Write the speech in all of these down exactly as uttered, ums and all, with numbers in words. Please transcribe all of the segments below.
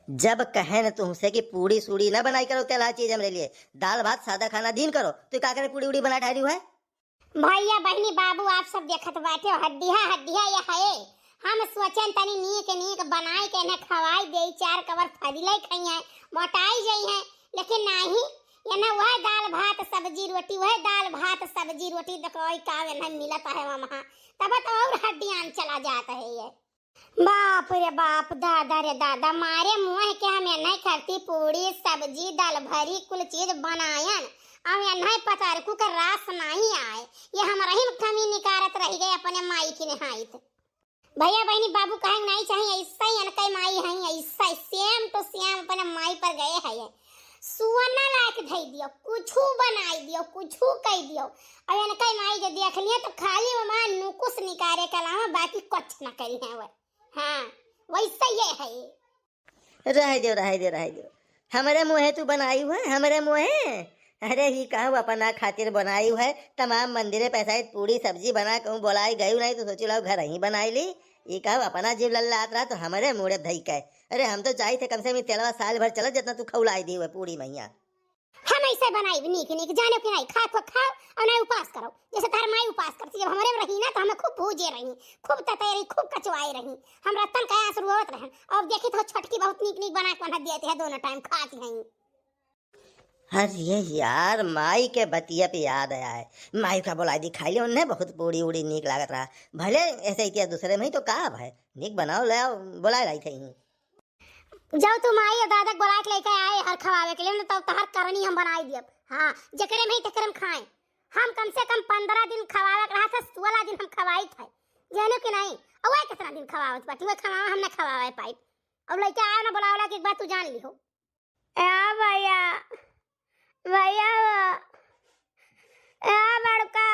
जब कहे न तुमसे कि पूड़ी सूड़ी ना बनाई करो, तेलहा चीज हमरे लिए, दाल भात सादा खाना दीन करो, तो का करे पूड़ी उड़ी बना ठारी है? भैया बहिनी बाबू आप सब देखत बाटे हो, हड्डिया हड्डिया ये है। हम सोचेन तनी नीक नीक बनाई के इन्हें खवाई देई, चार कवर फजिले खइहें, मोटाई जइहें, लेकिन नाही, इन्हें वह दाल भात सब्जी रोटी, वह दाल भात सब्जी रोटी देखो का इन्हें मिलत है वहाँ, तब तो और हड्डियान चला जात है ये। बाप रे बाप, दादा रे दादा, मारे मुँह के हम एन्है खरती पूड़ी, सब्जी, दाल भरी, कुल चीज बनायन। अब एन्है पतरकू के रास नाहीं आए, ये हमरहिन कमी निकारत रहि गए अपने माई की निहाइत। भैया बहिनी बाबू कहे नाहीं चाहिए, ऐसा ही एनकै माई है, ऐसा ही same to same अपने माई पर गए है। सुअना लायक धई दियो, कुछू बनाई दियो, कुछू कह दियो। अब एनकै माई जो देख लिए तो खाली वहाँ नुकुस निकारे के अलावा बाकी कुछ न करी है वो। हाँ, वैसे ये है। रह दियो, रह दियो, रह दियो। हमरे मुँहे तू बनाई है, हमरे मुँहे। अरे ही कहूँ अपना खातिर बनाई है, तमाम मंदिरे पैसा पूड़ी सब्जी बना कहूँ बोलाई गई नहीं तो सोची लो घर ही बनाई ली। ई कहूँ अपना जीव लल्लात रहा तो हमरे मुँहे धई के। अरे हम तो चाही थे कम से कम ई तेलवा साल भर चलत जितना तू खौलाई दी है पूड़ी मैया। हम ऐसे बनाई नीक नीक, जानो कि नहीं, खा खो खाओ और नहीं उपास करो, जैसे तार माई उपास करती, जब हमरे में रही ना तो हमें खूब भूजे रही, खूब ततै रही, खूब कचवाए रही, हम रतन कया से रोवत रहन, और देखी तो छोटकी बहुत नीक नीक बना के बना देती है, दोनों टाइम खाती हैं। अरे यार, माई के बतिया पे याद आया है, माई का बोलाई दी खाई ले, उन्हें बहुत पूड़ी उड़ी नीक लागत रहा, भले ऐसे इतिहास दूसरे में ही तो का है, नीक बनाओ ले आओ, बोलाई लाई थे ही। जब तू माई और दादा के बोला के लेके आए हर खवावे के लिए, न तब तहर करनी हम बनाई दियब। हाँ, जेकरे में ही तेकरे में खाए। हम कम से कम पन्द्रह दिन खवावे के रहा था, सोलह दिन हम खवाई थे, जाने कि नहीं? और वह कितना दिन खवावत बाटी, वह खवावा हम न खवावे पाई। अब लइका आवे ना बोलावला कि एक बात तू जान लिहो। ए भैया, भैया, ए बड़का,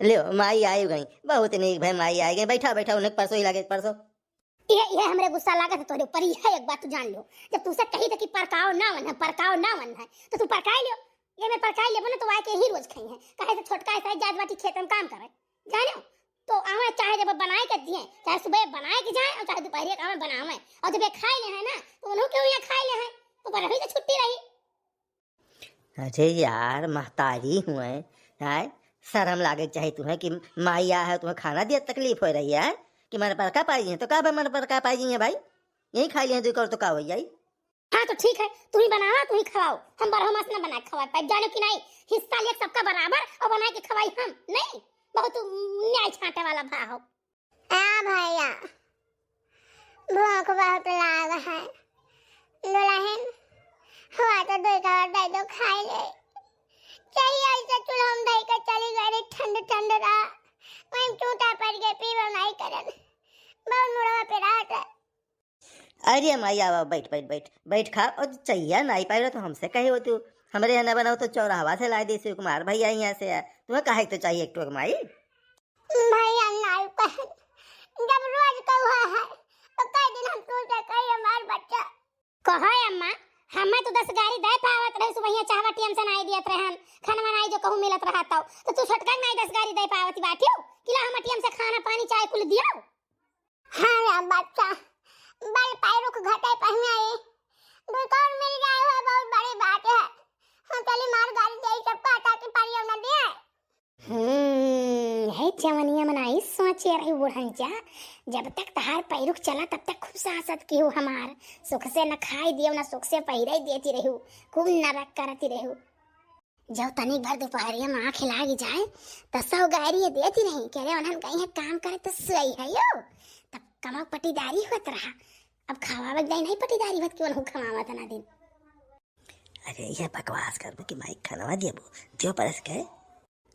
ल्यो, माई आई गई। बहुत नीक भई, माई आई गई। बैठा, बैठा, उन्हें परसों ही लागे, परसों। ये, ये हमरे गुस्सा लागत है तोरे ऊपर। ये एक बात तू जान लो, जब तुमसे कही था कि परकाओ ना मन है, परकाओ ना मन है, तो तू परकाई लियो। ये मैं परकाई लेबो ना तो आके ही रोज खाई है। कहे से छोटका ऐसा है, जात बाटी खेत में काम करे, जाने हो? तो आवे चाहे जब बनाए के दिए, चाहे सुबह बनाए के जाए और चाहे दोपहर के आवे बनावे, और जब ये खाई ले है ना तो उन्हों के यहाँ खाई ले है, तो पर रही तो छुट्टी रही। अरे यार, महतारी हुए, आय, शर्म लागे के चाही तुम्हें कि माई आ है, तुम्हें खाना दिया तकलीफ हो रही है, कि मन पर का पाई है, तो का बा मन पर का पाई है भाई, यही खाई लिए दुई कौर तो का हो जाई। हाँ तो ठीक है, तू ही बनावा, तू ही खवाओ, हम बारह मास ना बना के खवा पाए, जानो कि नहीं, हिस्सा ले सबका बराबर और बना के खवाई हम, नहीं, बहुत न्याय छाटे वाला भा हो। आ भैया, भूख बहुत लाग है। दुल्हन, हुआ तो दो कवर दे दो, खाई ले। चाहिए ऐसे चूल्हा में दे के चली गई रही, ठंड ठंड रहा। वहीं चूटा पड़ गए, पीबो नहीं करन। बहुत मुड़वा पे रहा था। अरे माई, आवा, बैठ, बैठ, बैठ, बैठ खा। और चाहिए ना आई पाए तो हमसे कहे हो तू, हमरे यहाँ ना बनाओ तो चौराहवा से ला दे शिव कुमार भैया यहाँ से। तुम्हें काहे तो चाहिए एक टोक माई? भैया नाई कहे, जब रोज कहुआ है, तो कई दिन हम तू से कही हमार बच्चा। कहो अम्मा, हमें तो दस गारी दे पावत रहे, सुबहिया चाहवा टीएम से नाई दियत रहे हम, खाना नाई जो कहूँ मिलत रहा तो, तो तू छोटका के नाई दस गारी दे पावत बाटियो, कि ला हम टीएम से खाना पानी चाय कुल दियो। हाँ रे बच्चा, बल पैरुख घटे पहनाई, दुई कौन मिल जाए हो बहुत बड़ी बात है। हाँ चली मार गारी दे सबका ताकि पानी न दिए। हम्म, है जवनिया मनाई सोचे रही बुढ़न जा, जब तक तहार पैरुख चला तब तक खूब सासत की हो हमार, सुख से न खाई दियो न सुख से पहिरे देती रहू, खूब नरक करती रहू। जब तनिक भर दोपहरिया में आँख लागी जाए, त सौ गारी देती रही, कह रहे उन्हन कहीं है काम करे तो सही है यो, तब कमाओ पटीदारी होत रहा। अब खवावे के नहीं पटीदारी होत कि उन्हों खवावत ना दिन। अरे ये बकवास करबो कि माई खनवा दियबो, दियो परस के।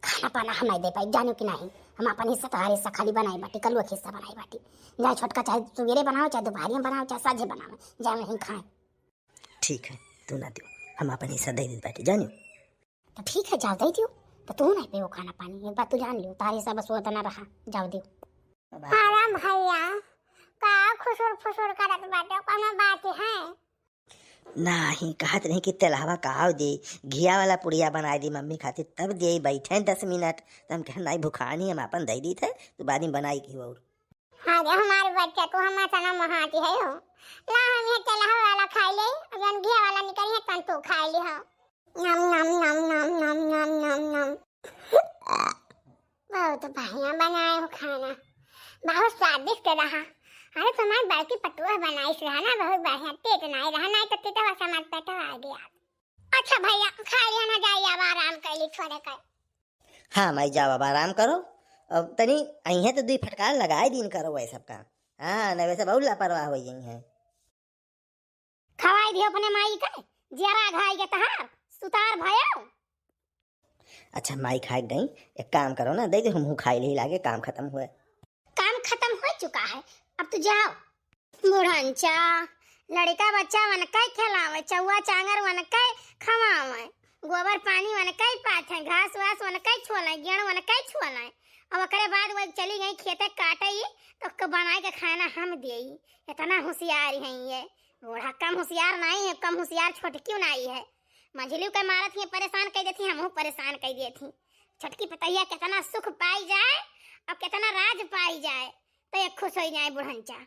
खाना पाना हम नहीं दे पाई, जानो कि नहीं, हम अपन हिस्सा तोहार हिस्सा खाली बनाई बाटी, कलुआ के हिस्सा बनाई बाटी। चाहे छोटका चाहे सुबेरे बनाओ, चाहे दोपहरिया में बनाओ, चाहे साझे बनाओ, जाए वहीं खाए। ठीक है, तू ना दियो, हम अपन हिस्सा दे दे बाटी, जानियो। तो ठीक है, जाओ दे दियो। तो तू नहीं पियो खाना पानी, एक बात तू जान लियो, तारे सब बस वो तना रहा, जाओ दियो। अरे भैया, का खुसुर फुसुर करत बाटे, कोनो बात है? नाही, कहत रही कि तेलहवा का आव दे, घिया वाला पुड़िया बनाई दी मम्मी खातिर, तब दे बैठे दस मिनट। तो हम कहे, "नहीं, भुखानी, हम अपन दे दी थे, तू बाद में बनाई की और।" हाँ रे हमारे बच्चा, तू हम अतना महाती है हो। ला हम ये तेलहवा वाला लिहा। नम, नम, नम। बहुत बढ़िया बनाए हो खाना, बहुत स्वादिष्ट रहा। अरे, तुम्हार बड़की पतोह बनाइस रहा ना, बहुत बढ़िया, तीत नाई रहा, नाई तो तीतवा से हमार पेटवा आ गया। अच्छा भैया, खा लिया ना, जाइए, अब आराम कर ली थोड़े कर। हाँ माई, जाओ अब आराम करो। अब तनी अइहें तो दुई फटकार लगाए दीन करो वै सबका। हाँ, न वैसे बहुत लापरवाह होइ गई हैं। खवाई दियो अपने माई के, जियरा घाई के तहार, सुतार भयो। अच्छा माई खाए गई, एक काम करो ना, दे दे, हमहू खाई ले लागे, काम खत्म हुए। काम खत्म हो चुका है, अब तू जाओ। बुढ़नचा, लड़का बच्चा वनकै खेलावे, चौवा चांगर वनकै खवावे, गोबर पानी वनकै पाथे, घास वास वनकै छोले, गेड़ वनकै छोले। अब ओकरे बाद वो चली गई खेते काटे, तो ओके बनाए के खाना हम देई। इतना होशियार हैं ये। बूढ़ा कम होशियार नाई है, कम होशियार छोटकी नाई है। मझिली के मारत ही परेशान कर देती, हमहू परेशान कर देती। छोटकी पतोहिया कितना सुख पाई जाए और कितना राज पाई जाए, तो ये खुश हो जाए बुढ़नचा।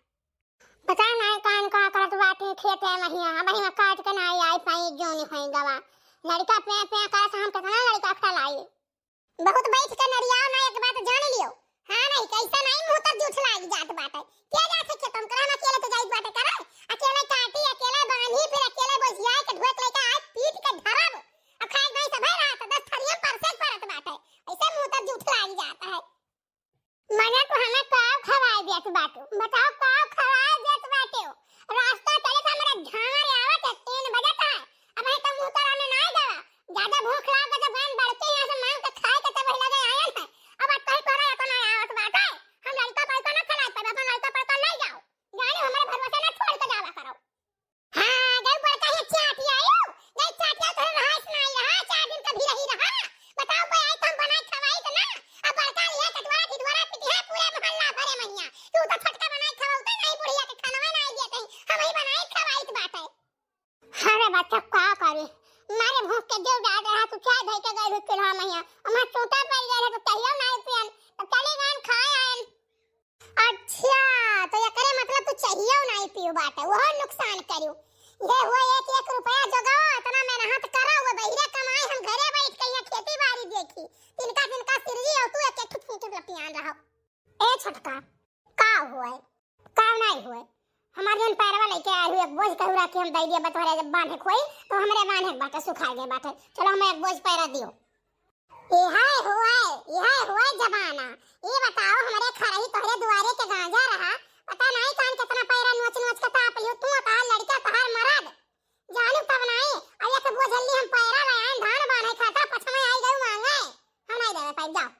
पता नाई कान का करत बाटी खेते महिया, वही में काट के नाई आई पाई, जोनी होई गवा। लड़का पे पे करत, हम कितना लड़का खलाई। बहुत बैठ के नरियाओ ना, एक बात जान लियो। हाँ नहीं, कैसे नहीं मुंह तर जूठ लाग जात बाटे। के जात है खेतम करे, हम अकेले तो जाइत बाटे करे। अकेले काटी, अकेले बांधी, फिर अकेले बोझियाए के ढोए के लेके आए, पीट के धरब। अब खाए नहीं सभे रात, दस थरिया परसे के परत बाटे। ऐसे मुंह तर जूठ लाग जाता है। मने तू हमें का खवाए देत बाटू? बताओ, का खवाए देत बाटू? रास्ता चले तो हमरा झांवर आवत है, तीन बजत है। अब है तो मुंह तर आने ना जावा। ज्यादा भूख लाग तो बहन बढ़ते यहाँ से मांग के खाए के तब लगे आयन है। अब आज कहीं तोरा अपन आवत बाटे। हम लड़का पैसा ना खिलाए पाबे, अपन लड़का पैसा ले जाओ। जाने हमरे भरोसे ना छोड़ के जावा करो। हाँ, गई बड़का ही चाटी आयो। गई चाटी आयो, तोरे रहाइस ना आई रहा, चार दिन कभी रही रहा। बताओ, कोई आई तो हम बनाए खवाई तो ना। अब बड़का लिया, चटवारा, ढिढवारा, पिटिया, पूरे मोहल्ला भरे महिया। तू तो छोटका बनाए खवाऊ तो नहीं, बुढ़िया के खानवा ना दिया कहीं, हम ही बनाए खवाई तो बात है। अरे बच्चा, का करी? मारे भूख के जीव डाल रहा, तू क्या धई के गई हो चूल्हा महिया? हमार चूटा पड़ गया है, तो कहियो नहीं पियन, तो चली गन खाए आयन। अच्छा, तो एकरे मतलब तू चाहियो नाई पियो बाटे, वो नुकसान करियो। ये हुआ एक एक रुपया जोगाओ, इतना मेहनत करो, वो बहिरे कमाए, हम घरे बैठ के यहाँ खेती बाड़ी देखी। तिनका तिनका सिरजी और तू एक एक ठो फूट लपियान रहो। ए छोटका, का हुआ है? का नाई हुआ है? हमार जौन पैरवा लेके आए हुए, एक बोझ कहूरा के हम दे दिया बतोरे, जब बांधे खोई, तो हमरे बांधे के बाटे, सुखा गए बाटे। चलो हमें एक बोझ पैरा दियो। इहे हुए, इहे हुए जमाना। ई बताओ, हमरे खरही तोहरे दुआरे के गांजा रहा, पता नाई कान केतना पैरा नोच नोच के ताप लियो, तू तहार लड़का तहार मरद। जानू तब नाई, अब एक बोझ हल्दी हम पैरा ले आए, धान बांधे खाता, पछमे आई गऊ मांगे। हम नाई देवे पाई, जाओ।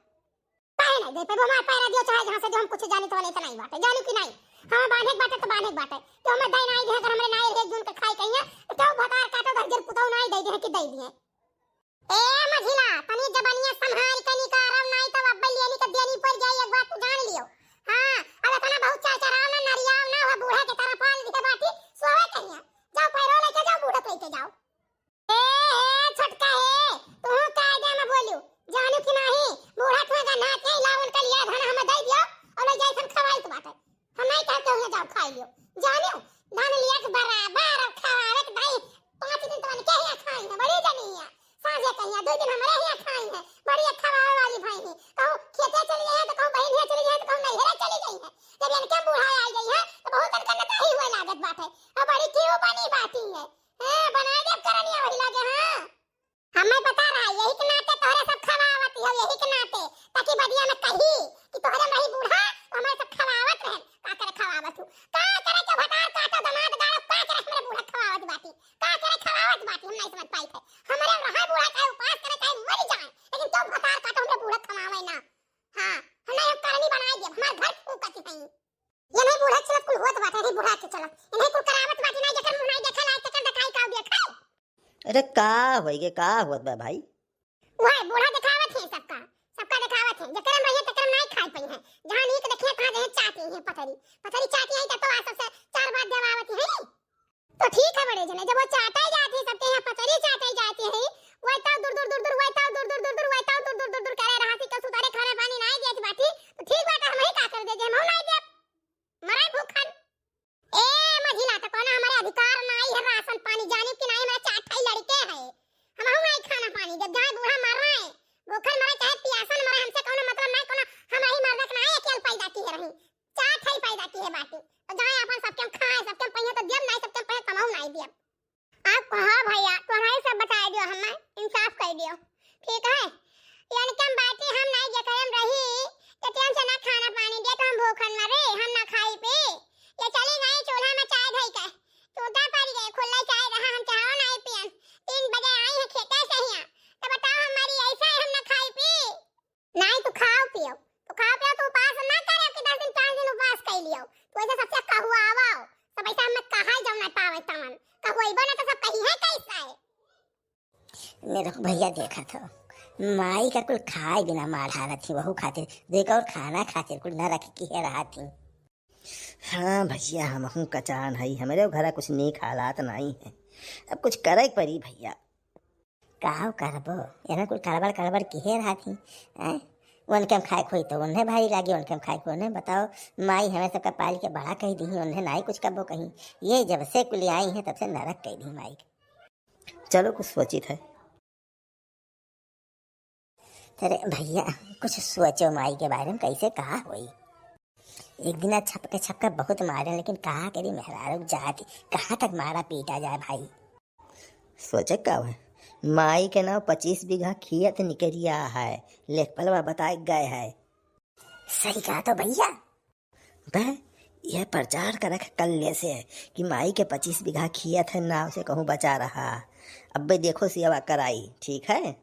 काहे नाई दे पाई, हमार पैरा दियो, चाहे जहाँ से जो हम कुछ जानी तो वाले इतना ही बाटे, जानू कि नाई? हमें बांधे के बाटे तो बांधे के बाटे, तो हमें दे नाई दे, अगर हमरे नाई रहे जून के खाई कहिए, तो क्यों भतार काटो, दस दिन पुतौ नाई दे दे कि दे दिए। ए मझिला, तनी जबनिया संभाल के निकारब, नाई तब अब्बे लेनी के देनी पड़ जाई, एक बात तू जान लियो। हाँ, अब इतना बहुत चरचराव ना, नरियाव ना, वह बूढ़ा के तरह पाल दिए बाटी, सोवे कहिया। जाओ पैरो लेके जाओ, बूढ़ा लेके जाओ। ए, ए, छोटका हे, तू कायदे में बोलू, जानू कि नाही, बूढ़ा तुहे गन्हात नहीं, लावन के लिया धन हमें दे दियो, और ले जाई थन खवाई तो बाटे। हम नहीं कहते हुए जाओ खाई लियो। जानियो, धान लिया के बराबर अब खवावे के भाई, पाँच दिन तो उनके ही खाई है, बड़ी जनी है। सांझे कहिया, दो दिन हमारे ही खाई है, बड़ी खवावे वाली भाई है। कहूँ खेते चली गई है, तो कहूँ बहन हिया चली गई है, तो कहूँ नैहरे चली गई है। जब इनके बूढ़ा आ गई है, तो बहुत इनके नताही हुए लागत बाटे। अब बड़ी क्यों बनी बाती है। हैं, बनाए देब करनिया वही लागे, हाँ। हमें पता रहा, यही के नाते तोहरे सब खवावत हो, यही के नाते, ताकि बदिया में कही कि तोहरे माई बूढ़ा, तो हमें सब खवावत रहन। का करे खवावत हूँ? का करे जो भतार काटो, दमाद गाड़ो, का करे हमरे बूढ़ा खवावत बाटी? का करे खवावत बाटी? हम नहीं समझ पाई थे। हमरे रहा बूढ़ा चाहे उपास करे, चाहे मर जाए, लेकिन जो भतार काटो, हमरे बूढ़ा खवावे ना। हाँ, हम नहीं, हम करनी बनाए देब, हमार घर फूकत ही नहीं। ये नहीं बूढ़ा चलत कुल होत बाटे, नहीं बूढ़ा के चलत। इन्हें कुल करावत बाटी नहीं, जेकर मुंह नहीं देखे लायक, तेकर देखाई का देखे। अरे का होई गे, का होत बा भाई? वह बूढ़ा देखावत है सबका, सबका देखावत है। जेकर में रहिए, तेकर में नहीं खाई पई है। जहाँ नीक देखिए, तहाँ जहे चाटी है पथरी। पथरी चाटी है, तो, तो आज सबसे चार बात देवावत है। तो ठीक है बड़े जने, जब वो चाटे जाती है, सबके यहाँ पथरी चाटे जाती है, वह तो दूर, दूर, दूर, दूर, वह तो दूर, दूर, दूर, दूर, वह तो दूर, दूर, दूर, दूर करे रहा थी, तो सुतारे खाना पानी नहीं देत बाटी, तो ठीक बात है, हम ही का कर दे, जे हम नहीं दे, मराई भूखन। ए मझिला, तो कौनो हमारे अधिकार नाई है, राशन पानी जानी कि नाई, हमारे चार ठाई लड़के हैं, ना पावे तमन, कहू अइबो ना तो सब कही है कैसा है। नहीं रुक भैया, देखा था माई का कुल खाए बिना मार हालत ही, वहू खातिर देख और खाना खातिर कुल न रख के है रहा थी। हाँ भैया, हमहू कचान हई, हमरे घरा कुछ नीक हालात नाई है, अब कुछ करे के पड़ी भैया। काव करबो, एमे कुल कड़बड़ कड़बड़ किहे रहत ही, हैं? उनके हम खाए खोई तो उन्हें भारी लागे, उनके हम खाए खोई उन्हें। बताओ, माई हमें सबका पाल के बड़ा कही दी, उन्हें नाई कुछ कबो कही। ये जब से कुली आई हैं, तब से नरक कही दी माई के। चलो, कुछ सोचित है। अरे भैया, कुछ सोचो माई के बारे में, कैसे कहा होई। एक दिन छपके छपके बहुत मारे, लेकिन कहा करी मेहरारू जाति, कहाँ तक मारा पीटा जाए भाई। सोचे का है, माई के नाव पच्चीस बीघा खेत निकरिया है, लेखपलवा बताए गए है। सही कहा तो भैया। बे, यह प्रचार करे के कल्ले से कि माई के पच्चीस बीघा खेत है, नाव से कहूँ बचा रहा। अब्बे देखो सेवा कराई, ठीक है?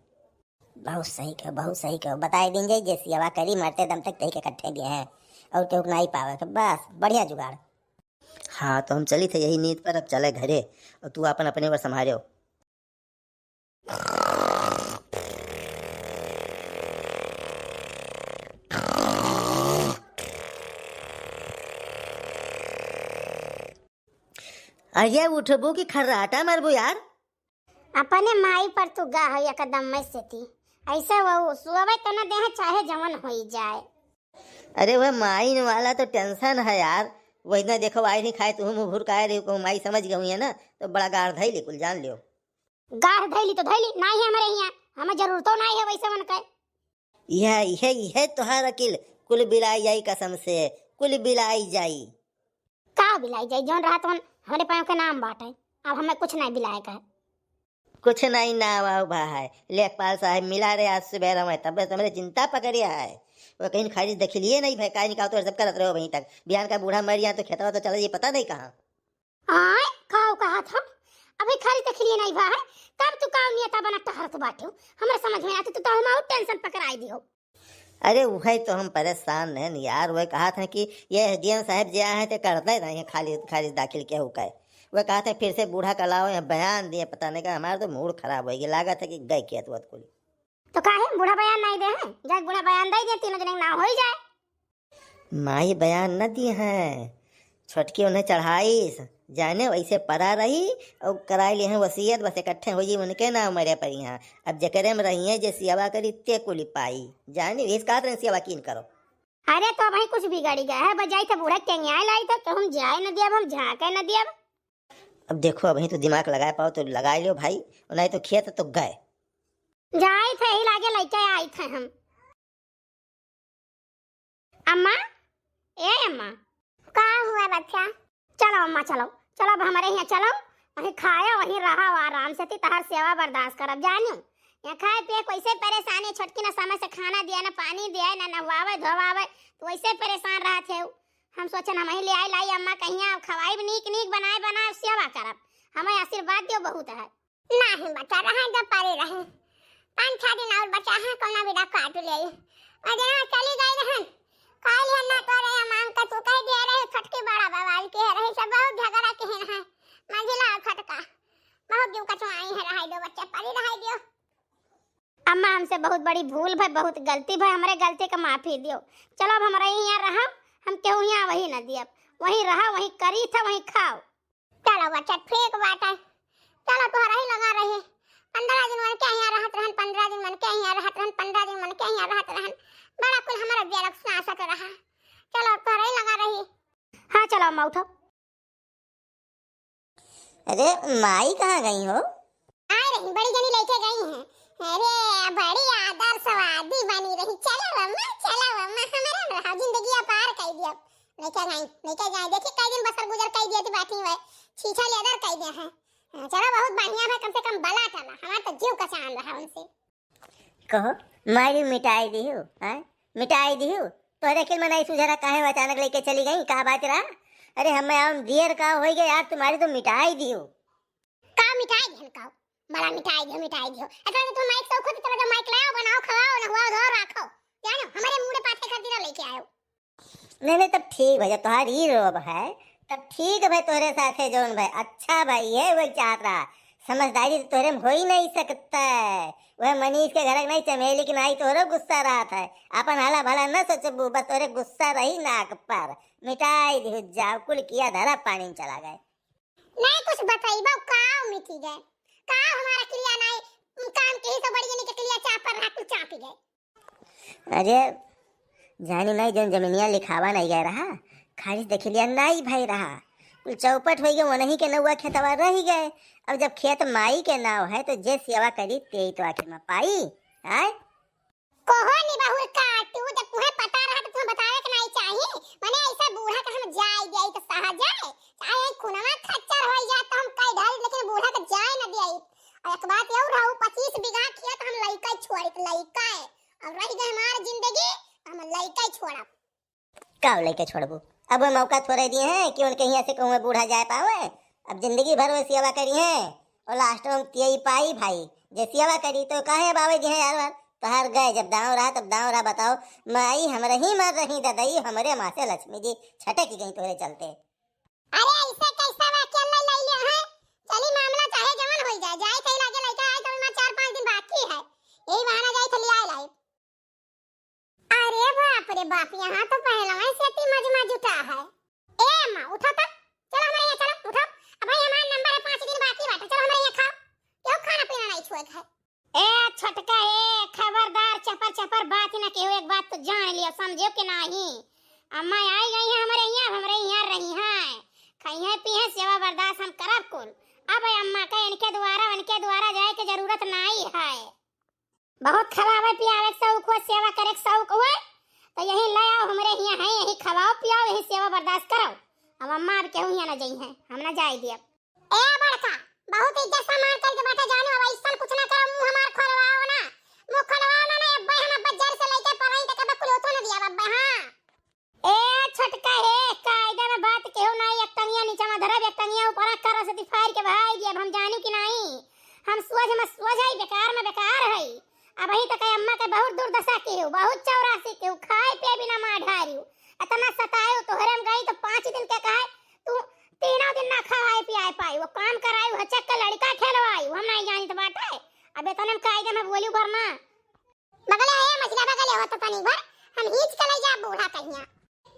बहुत सही कहो, बहुत सही कहो। बताए दिन जाई, जे सेवा करी मरते दम तक तही के कट्ठे गए हैं और केहू के नाई पावे के। बस, बढ़िया जुगाड़। हाँ, तो हम चली थे यही नीत पर, अब चले घरे और तू अपन अपने पर संभालो। अरे उठबो कि खर्राटा मारबो यार। अपने माई पर तू गा हो एकदम मैं सेती। ऐसे वो सुअवे तो न देह चाहे जवन होई जाए। अरे वह माई वाला तो टेंशन है यार। वही ना देखो आई नहीं खाए तुम मुँह भुरकाए रही कहूँ माई समझ गई है ना, तो बड़ा गाढ़ धैली कुल जान लियो। गाढ़ धैली तो धैली, ना ही हमारे यहाँ, हमें जरूरतो ना है वैसे मन के। यह, यह, यह तोहार अकिल कुल बिलाई जाई कसम से, कुल बिलाई जाई। का बिलाई जाई, जौन रहा तौन हमरे पाँव के नाम बाटे, अब हमें कुछ नहीं बिलाए का है। कुछ नहीं ना हुआ भाई, लेखपाल साहब मिला रहे आज सुबह में, तब से हमरे चिंता पकड़िया है। वो कहीं खारिज देखिलिए नहीं भाई, काहे निकाल तो सब करत रहो वहीं तक, बिहान का बूढ़ा मर गया तो खेतवा तो चला जी पता नहीं कहाँ। आय, काऊ कहा था? अभी खाली तक लिए नहीं बा है, तब तू काऊ नियता बना टहरत बाटे हो। हमरा समझ में आते तो, तो हम और टेंशन पकड़ाई दी हो। अरे वही तो हम परेशान हैं यार, वही कहा था कि ये एसडीएम साहब जे आए हैं ते करते नहीं है खाली, खाली दाखिल के हो गए। वह कहा था फिर से बूढ़ा का लाओ, यहाँ बयान दिए, पता नहीं का, हमारा तो मूड खराब हो गया, लागत है कि गए खेत वत कुल। तो काहे बूढ़ा बयान नहीं दे हैं? जाके बूढ़ा बयान दे दे, तीनों जने के नाम हो ही जाए। माई बयान न दिए हैं, छोटकी उन्हें चढ़ाईस, जाने वैसे परा रही और कराई ले हैं वसीयत, बस इकट्ठे हो जी उनके नाम मरे पर यहाँ। अब जकरे में रही हैं जे सेवा करी ते कुली पाई, जाने इस कात रहे सेवा कीन करो। अरे तो भाई कुछ बिगड़ी गया है, बजाई तो बूढ़ा के न्याय लाई तो, तो हम जाए न दियब, हम झांके न दियब। अब देखो अभी तो दिमाग लगाए पाओ तो लगाई लियो भाई, नहीं तो खेत तो गए। जाई थे ही लागे लइके आई थे हम। अम्मा, ए अम्मा। का हुआ बच्चा? चलो अम्मा, चलो, चलो अब हमारे यहाँ चलो, वहीं खाओ, वहीं रहो आराम से, ती तहर सेवा बर्दाश्त करब, जानू। यहाँ खाए पिए कैसे परेशानी, छोटकी ना समय से खाना दिया, ना पानी दिया, ना नहवावे धोवावे, तो वैसे परेशान रहत है। हम सोचन हम ही ले आई लाई अम्मा कहिया, अब खवाई नीक नीक बनाए बनाए सेवा करब, हमें आशीर्वाद दियो बहुत है। नाही बचा रहा है, जब परे रहे। पाँच छह दिन और बचा है, कौना बिना काट ले। वह दिन चली गई रहन, काल है ना तोरे मांग का तू कह दिया रहे, छोटकी बड़ा बवाल के है रही, सब बहुत झगड़ा के है। मंझिला और छोटका बहुत जीव कचवाई है, रहाई दो बच्चा परी रहाई दियो। अम्मा, हमसे बहुत बड़ी भूल भई, बहुत गलती भई, हमरे गलती का माफी दियो। चलो अब हमारे यहाँ रहो, हम केहू यहाँ वही न दियब, वहीं रहो, वहीं करी था, वहीं खाओ। चलो बच्चा, ठीक बात है। चलो तोहरा ही लगा रही। पन्द्रह दिन मन के यहाँ रहत रहन, पन्द्रह दिन मन के यहाँ रहत रहन, पन्द्रह दिन मन के यहाँ रहत रहन। बड़ा कुल हमारा बेरक सासत रहा। चलो तोहरा ही लगा रही। हाँ, चलो अम्मा, उठो। अरे, माई कहाँ गई हो? आ रही, बड़ी जनी लेके गई हैं। अरे, बड़ी आदर्शवादी बनी रही। चलो अम्मा, चलो अम्मा, हमारे में रहो, जिंदगी अपार कर दियो। लेके गई, लेके गई। देखी कई दिन बसर गुजर कई दिए थे बैठी हुए। छीछा लेदर कई दिए हैं। हाँ, चलो बहुत बढ़िया है, कम से कम बला टला। हमारा तो जीव कचान रहा उनसे। कहो, मारी मिटाई दिहु, हैं? मिटाई दिहु? तोहरे के मन आई सुझरा काहे अचानक लेके चली गई? का बात रहा? अरे हमें हम दियर का होई गए यार, तुम्हारी तो मिटाई दिहु। का मिटाई दिहन का? बड़ा मिटाई दियो, मिटाई दियो। अगर तो तुम माइक से खुद चलो, माइक लाओ, बनाओ, खवाओ, नहवाओ, धो, रखो। जानो, हमारे मुंह पाथे खातिर लेके आयो। नहीं, नहीं, तब ठीक भैया, तोहार ई रोब है तब ठीक है भाई, तोहरे साथे जौन भाई, अच्छा भाई, ये वही चाहत रहा। समझदारी तो तोहरे में हो ही नहीं सकता है। वह मनीष के घर के नहीं चमेली की नाई तोहरे गुस्सा रहत है। अपन हला भला न सोचबू, बस तोहरे गुस्सा रही नाक पर। मिटाई दिहु जाओ, कुल किया धरा पानी में चला गए। नहीं कुछ बतइबो, का मिटी गए? का हमारा क्रिया नहीं, काम के ही तो बड़ी जनी के क्रिया चाप पर रहा, कुल चापी गए। अरे, जानी नहीं, जौन जमीनिया लिखावा नहीं गए रहा, खारिज देख लिया, नहीं भाई रहा। कुल चौपट होई गए, वनही के नौवा खेतवा रह गए। अब जब खेत माई के नाव है, तो जे सेवा करी, ते ही तो आखिर में पाई। आय? कोहो निबहुर काटू, जब तुम्हें पता रहा, तो तुम्हें बतावे के नहीं चाहिए। मने ऐसा बूढ़ा के हम जाए दिया, तो सहा जाए, चाहे खुनवा खच्चर होई जाए, तो हम कई ढाल, लेकिन बूढ़ा के जाए न दिया। और एक बात ये रहा, पच्चीस बीघा खेत हम लइका छोड़ित, लइका है। अब रह गए हमार जिंदगी, हम लइका ही छोड़ब। का लइका छोड़बू? अब वो मौका थोड़े दिए हैं कि उनके हियाँ से कहूँ बूढ़ा जाए पावे। अब जिंदगी भर वो सेवा करी हैं और last में तियई पाई भाई। जे सेवा करी तो काहे अब आवे दिए हैं यार बार? तोहार गए जब दाँव रहा तब दाँव रहा। बताओ, माई हमरे ही मर रही, ददई हमरे माँ से लक्ष्मी जी छटक गई तोहरे चलते। अरे ऐसे कैसा वाक्य ले ले लिया है? चली मामला चाहे जवन होई जाए, जाए कहीं लागे लइका आए तो मैं चार पाँच दिन बाकी है, यही बहाना जाए तो ले आए लाई। अरे बाप रे बाप, यहाँ तो पहलवान से इतनी मजमा जुटा है। ए अम्मा, उठो तब, चलो हमारे यहाँ चलो, उठो। अब भाई हमारा नंबर है, पाँच दिन बाकी बाटे, चलो हमारे यहाँ खाओ, क्यों खाना पीना नहीं छुए है? ए छोटका, ए खबरदार, चपर चपर बात न केहू, एक बात तो जान लियो, समझो कि नाही। अम्मा आई गई हैं हमरे यहाँ, अब हमरे यहाँ रही हैं, खाई हैं पी हैं, सेवा बर्दाश्त हम करब कुल। अब अम्मा का इनके द्वारा, उनके द्वारा जाए के जरूरत नाही है। बहुत खवावे पियावे के शौक हुआ, सेवा करे के शौक हुआ, तो यही ले आओ, हमरे हियाँ है, यही खवाओ पियाओ, यही सेवा बर्दाश्त करो। अब अम्मा अब केहू हियाँ न जइहैं, हम न जाए दियब। ए बड़का, बहुत इज्जत सम्मान करके बैठा जानो, अब ऐसन कुछ ना करो, मुँह हमार खोलवाओ ना, मुँह खोलवाओ ना, ना, अब्बे हम अब्बे जर से लेके पलाई तक अब्बे कुल उठो न दिया अब्बे, हाँ। ए छोटका हे, कायदा में बात केहू नाई, एक टंगिया नीचा में धरब, एक टंगिया ऊपर करो से फाड़ के भाई दियब, हम जानू कि नाई, हम सोझ में सोझ है, बेकार में बेकार है। अबही तक अम्मा के बहुत दुर्दशा केहू, बहुत चौरासी केहू, खाए पिए बिना मार ढारियो, इतना सतायो, तोहरे में गई तो पाँच दिन के कहे तू तीनों दिन ना खवाए पियाए पाई, वो काम कराई, वो चक्कर लड़का खेलवाई, वो हम नहीं जानित बाटे। अब इतने में कायदे में बोली भरना। बगले है मझिला, बगले हो तो तनी भर, हम हीच के ले जा बूढ़ा कहिया।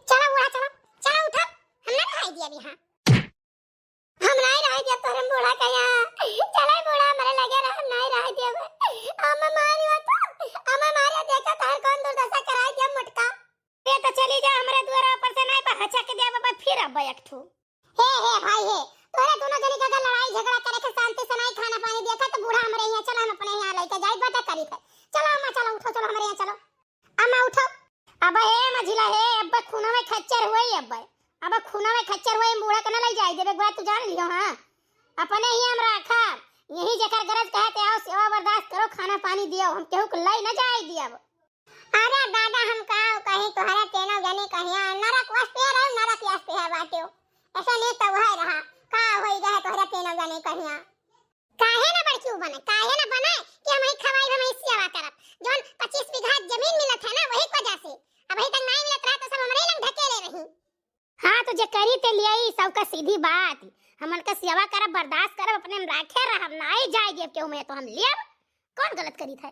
चलो बूढ़ा चलो, चलो उठो, हम ना रहाई दिया यहाँ। हम नहीं रहाई दिया तोरे बूढ़ा कहिया। चलो बूढ़ा, हमरे लगे रह, हम नहीं रहाई दिया। अम्मा मारी हो तो, अम्मा मारी हो, देखा तार कौन दुर्दशा कराई दिया मोटका। ये तो चली जा, हमरे दुआरा ऊपर से नहीं बा, हचक दे बाबा, फिर अब एक ठो। हे, हे भाई हे, तोहरे दोनों जनी के अगर लड़ाई झगड़ा करे के शांति से नहीं खाना पानी दिया था, तो बूढ़ा हमरे यहाँ चलो, हम अपने यहाँ लेके जाई, बता करी थे। चलो अम्मा, चलो उठो, चलो हमरे यहाँ चलो। अम्मा उठो। अब हे मझिला हे, अब खूना में खच्चर हुई, अब, अब खूना में खच्चर हुई, बूढ़ा के ना ले जाई देबे, एक बात तू जान लियो, हाँ। अपने ही हम राखब, यही जेकर गरज कहे ते आओ, सेवा बर्दाश्त करो, खाना पानी दियो, हम केहू के लाई ना जाए दियब। अरे दादा, हम का कही, तोहरे तीनों जनी कहिया नरक वस्ती रहे, नरक वस्ती है बाटियो। ऐसे नहीं तो वह रहा, का होई गए तोहरे तीनों जनी कहिया। काहे ना बड़की बने, काहे ना बने कि हम ही खवाई, हम ही सेवा करब। जौन पच्चीस बीघा जमीन मिलत है ना, वही की वजह से। अबही तक नहीं मिलत रहा तो सब हमरे लंग ढकेले रही। हाँ, तो जे करी ते लियाई, सबका सीधी बात। हमन का सेवा करब, बर्दाश्त करब, अपने में राखे रहब, नाई जाए देब केहू में, तो हम लेब। कौन गलत करी थे?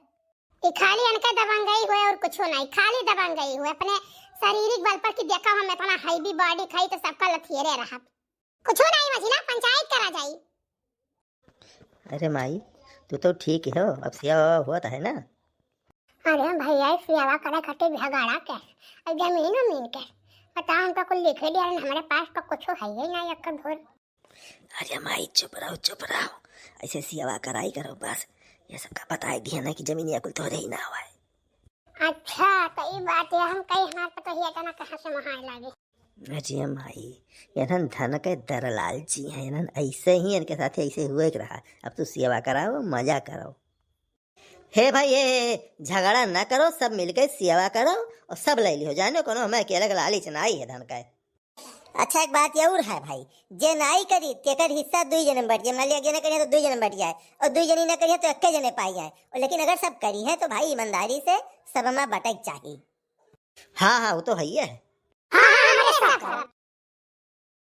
ई खाली इनके दबंगई हुए और कुछो नहीं, खाली दबंगई हुए। अपने शारीरिक बल पर कि देखा हम इतना heavy body खाई तो सबका लथियरे रहब। कुछो नहीं मझिला, पंचायत करा जाई। अरे माई, तू तो ठीक हो, अब सेवा वेवा होत है ना? अरे भैया, ई सेवा करे खातिर झगड़ा के, और जमीन उमीन के, बताओ, हमका कुल लिखे दिया, हमरे पास तो कुछो है ही नहीं, एक भोर। अरे माई, चुप रहो, चुप रहो, ऐसे सेवा कराई करो बस। ये सबका बताई दिया ना कि जमीनिया कुल तोहरे ही नाव है। अच्छा, तो ई बात है, हम कही हमार पतोहिया तना कहाँ से महान लागे। अरे माई, इन्हन धन के दरलालची हैं, इन्हन ऐसे ही इनके साथ ऐसे हुए के रहा। अब तू सेवा कराओ, मजा करो। हे भाई, हे, हे, झगड़ा ना करो, सब मिलके सेवा करो और सब ले लियो। जानो कोनो हमें अकेले के लालच ना आई है धन का। अच्छा, एक बात ये और है भाई, जे नाई करी, तेकर हिस्सा दुई जने में बट जाए। मान लिया, एक जने करिए तो दुई जने में बट जाए, और दुई जने ना करिए तो एक जने पाई जाए। और लेकिन अगर सब करी है तो भाई, ईमानदारी से सब में बटे के चाहिए। हाँ, हाँ, वो तो है ही है। हाँ, हाँ, हमरे सब करब।